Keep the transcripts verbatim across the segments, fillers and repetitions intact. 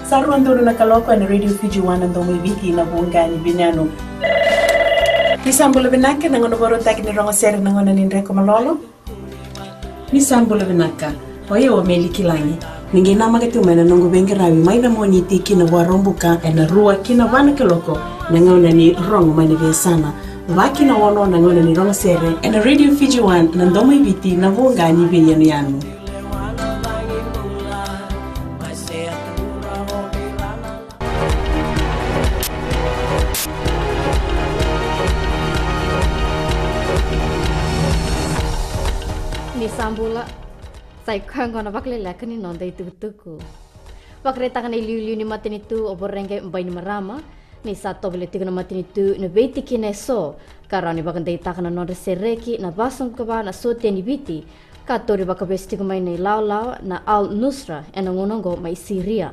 Sa rua donu na kaloko ena Radio Fiji One, na domo i Viti, na vuqa ni veiyanuyanu. Ni sa bula vinaka, na gauna vakarautaki ni rogo sere, na gauna ni dreko malolo. Ni sa bula vinaka. O yau o Meli Kilagi. Ni qai namaka tiko mai na noqu veiqaravi mai na Moniti ki na Vakaraubuka ena rua ki na va na kaloko, na gauna ni rogo mai na veiyasana. Va ki na ono na gauna ni rogo sere ena Radio Fiji One, na domo i Viti, na vuqa ni veiyanuyanu. Ni sa bula. Sa i koya oqo na vakaleleka ni noda itukutuku. Vakaraitaka na iliuliu ni matanitu o Voreqe Bainimarama ni sa tovolea tiko na matanitu na veitikina eso ka rawa ni vakadeitaka na nodra sereki na vasagavulu ka va na sotia ni Viti ka tauri vakavesu tiko mai na ilawalawa na Al Nusra ena gauna oqo mai Siria.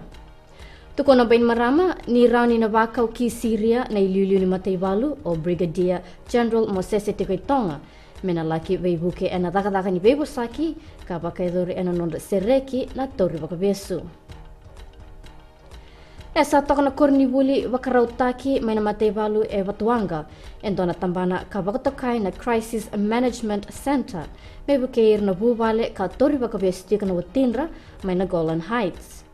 Tukuna o Bainimarama ni rawa ni na vakau ki Siria na iliuliu ni mataivalu o Brigadier General Mosese Tikoitoga me na laki veivuke ena cakacaka ni veivosaki ka vakayacori ena nodra sereki na tauri vakavesu. E sa toka na koronivuli vakarautaki mai na mataivalu e Vatuwaqa e dua na tabana ka vakatokai na Crisis Management Centre me vukei ira na vuvale ka tauri vakavesu tiko na watidra mai na Golan Heights.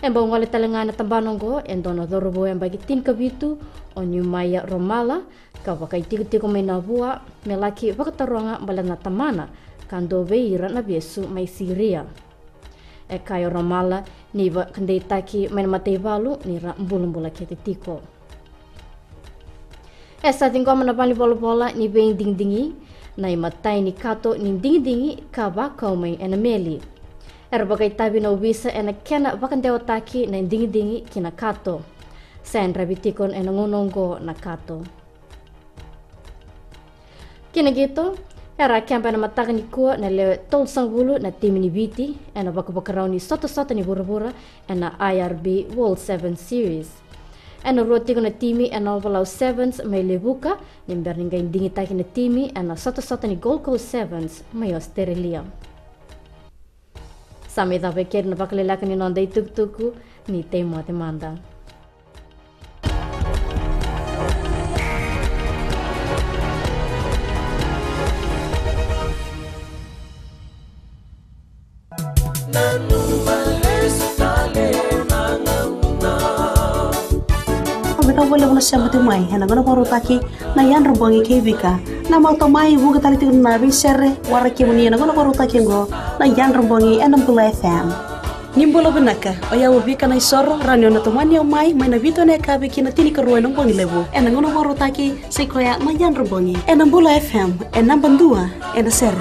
E bau gole tale ga ena tabana oqo e dua na cauravou yabaki tinikavitu, o Niumaia Romala, ka vakaitikotiko mai Navua me laki vakataroga baleta na tamana ka dua vei ira na vesu mai Siria. E kaya o Romala ni vakadeitaki mai na mataivalu ni ra bulabula kece tiko. E sa ciqoma na valenivolavola ni veidigidigi na imatai ni kato ni digidigi ka vakau mai ena meli. Era vakaitavi na ovisa ena kena vakadewataki na digidigi ki na kato. Sa yadravi tiko ena gauna oqo na kato. Ki na qito, era a keba ena mataka nikua na lewe tolusagavulu na timi ni Viti ena vakavakarau ni sotasota ni vuravura ena I R B World Sevens Series. Ena rua tiko na timi ena Ovalau Sevens mai Levuka ni bera ni qai digitaki na timi ena sotasota ni Gold Coast Sevens mai Australia. Sa mai cava e keri na vakaleleka ni noda itukutuku, ni tei moce mada. Au vei kau vale vula sema tu mai ena gauna vakarautaki na Yadra Bogi kei Vika. Na mauta mai vuka tale tiko na veisere wara kemuni ena gauna vakarautaki oqo na Yadra Bogi ena Bula F M. Ni bula vinaka, o yau o Vika na isoro, rani o na tomani au mai, mai na vitu ena yakavi ki na tinikarua ena bogi levu. Ena gauna vakarautaki, sai koya na Yadra Bogi. Ena Bula F M, e naba dua, ena sere.